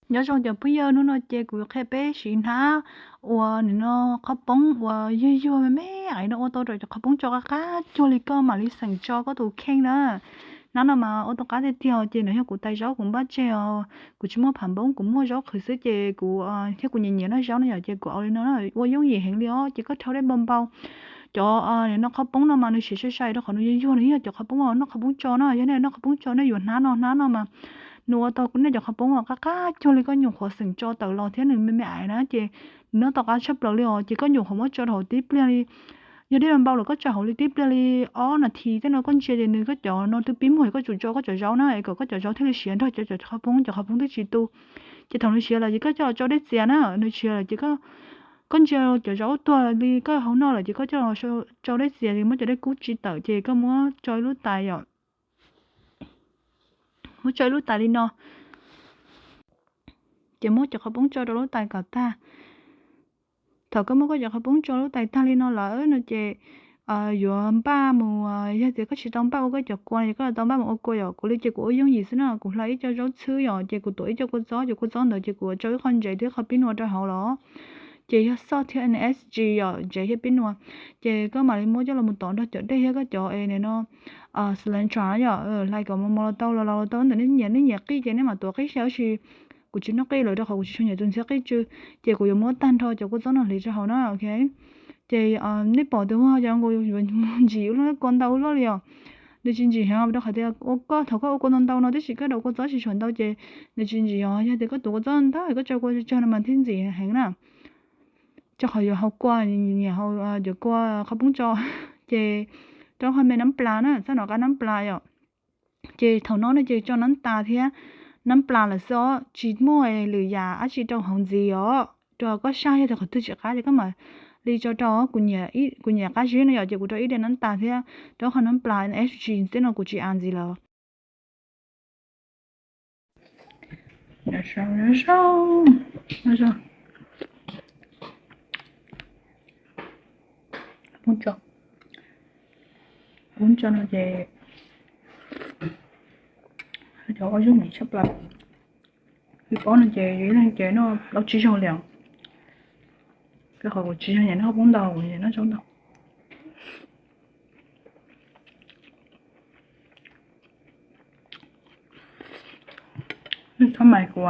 Nyob zoo cov phooj ywg, hnub no ces kuv qhia peb siv hnab ua nim no qhov poob uas yuag yuag me me no ua tau rau cov qhov poob tso qab qab cuag li koj mam li xeem tso koj tus kheej na. Hnab no mas ua tau qab tiag tiag ces nws yog kuv tais zaub kuv npaj tseg os, kuv tsis muaj pham npoob, kuv muaj zaub qhwv xwb ces kuv thiab kuv nyiam nyiam noj zaub no yom ces kuv ua li no ua yooj yim heev li os ces koj rhaub dej npau npau. Cov nim no qhov poob no mas nws siav sai sai rau qhov nws yuag yuag, nws yog cov qhov poob uas noj qhov poob tso na, yog nej noj qhov poob tso nej yuav hnab no, hnab no mas nws ua tau nej cov qhov poob uas qab qab cuag li koj nyuam qhuav xeem tso tawm los thiab nws me me aiv na ces nws noj tau qab tshaj plaws li os ces koj nyuam qhuav muab tso rau hauv tib pliag li. Yog dej npau npau lawm koj tso hauv li tib pliag li ob nas this tej no koj ntsia ces nws koj cov no twb pib muag, koj tsum tso koj cov zaub na es kom koj cov zaub thiaj li siav nrog cov, cov qhov poob, cov qhov poob twb tsis tu. Ces thaum nws siav lawm ces koj coj los tso dej txias na, nws siav lawm ces koj ntsia cov zaub tuag li koj hauv no lawm ces koj coj los tso dej txias, muab cov dej kub tsis tawm ces koj muab tso ib lub tais yom, muab tso ib lub tais li no. Ces muab cov qhov poob tso rau lub tais kom tag. Thaum koj muab koj cov qhov poob tso lub tais tag li no lawm no ces yuav npaj mus, yog tias koj tsis tau npaj ua koj cov kua no ces koj yuav tau npaj mus ua kua yom. Kuv li ces kuv ua yooj yim xwb na, kuv hla ib co zaub txhwb yom, ces kuv tuav ib co kua txob, cov kua txob ntawd ces kuv yuav tso ib qho ntsev thiab qhov pib nua rau hauv los, ces yog salt thiab N S G yom, ntsev thiab pib nua. Ces koj mam li muab coj los mus tov nrog cov dej thiab koj cov es nim no cilantro yom, hlais kom mos mos los tau, los los los tau ntawm nej nyiam, nej nyiam qij ces nej mam tuav qij xyaw tab sis kuv tsis noj qij lawm rau qhov kuv tsis tshua nyiam tus ntxhiab qij tsw. Ces kuv yuav muab tag nrho cov kua txob no hliv rau hauv na, ok. Ces nej pom tias ua cov nkaus yuav ntsim ua lub kua ntau ua luaj li os. Nws tsis ntsim heev rau qhov tias ua koj, thaum koj ua kua ntau ntau no tab sis koj daus kua txob tsis tshua ntau ces nws tsis ntsim os. Yog tias koj tuav kua txob ntau koj tso kua tsawg no mas thiaj ntxim heev na. Rau qhov yuav haus kua, nyiam haus cov kua qhov poob tso. Ces rau qhov me nab plas na, txhob nov qab nab plas yom. Ces thaum no no ces tso nab tas thiab nab plas lawm xwb os, tsis muaj lwm yam dab tsi rau hauv ntxiv os. Rau koj saj yog tias qhov twg tsis qab ces koj mam li tso rau. Kuv nyiam qab zib no yom ces kuv rau ib daim nab tas thiab rau qhov nab plas H G tej no kuv tsis av ntxiv lawm. Poob tso no ces cov ua zaub me tshaj plaws. Wb paub no ces yus ib leeg ces noj plaub tsib zaug li os. Rau qhov kuv tsis yog nyiam noj poob ntau, kuv nyiam noj zaub ntau. Txhob mais kuv,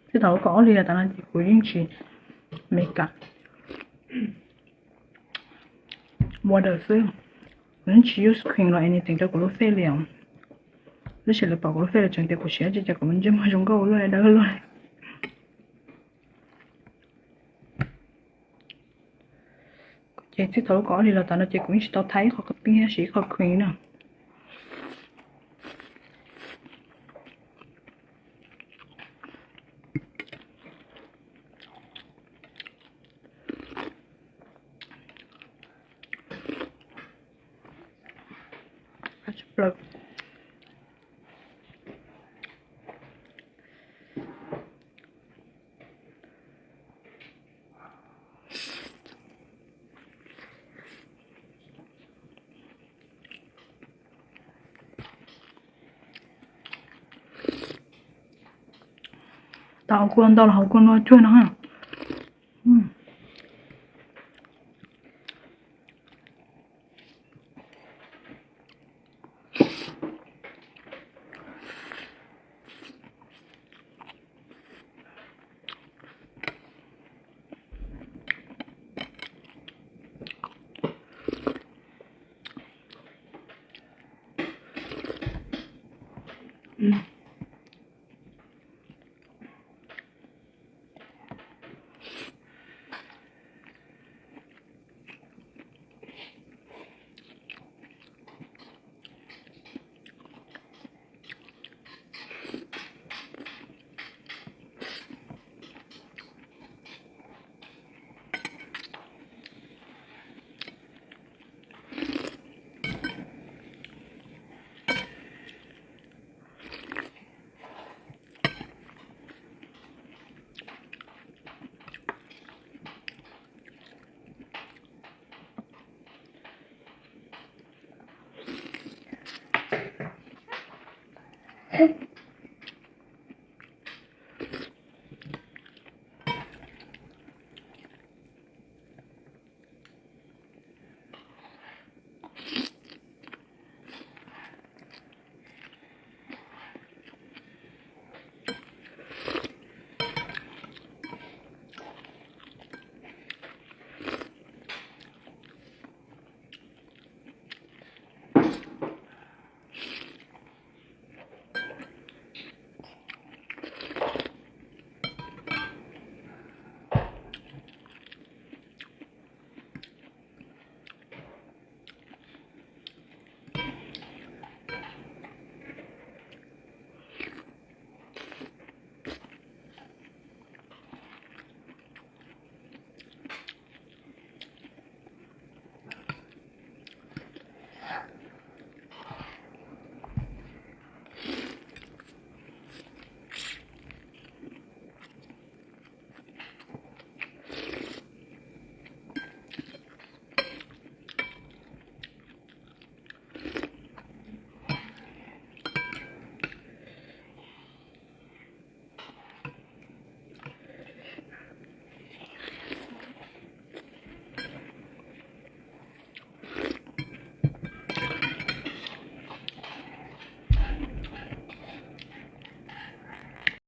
txij thaum lub kaum ob hlis los tas no ces kuv yeej tsis me kam water xwb. Kuv yeej tsis use cream los anything rau kuv lub face li os. Tab sis lawv pom kuv lub face lawv tseem tias kuv siab, ces kuv ntsej muag zoo nkauj luaj dawb luaj. Ces txij thaum lub kaum ob hlis los tas no ces kuv yeej tsis tau thaij ib qho kawg pib thiab siv ib qho cream na. Tau haus kua ntau los haus kua no cuag no.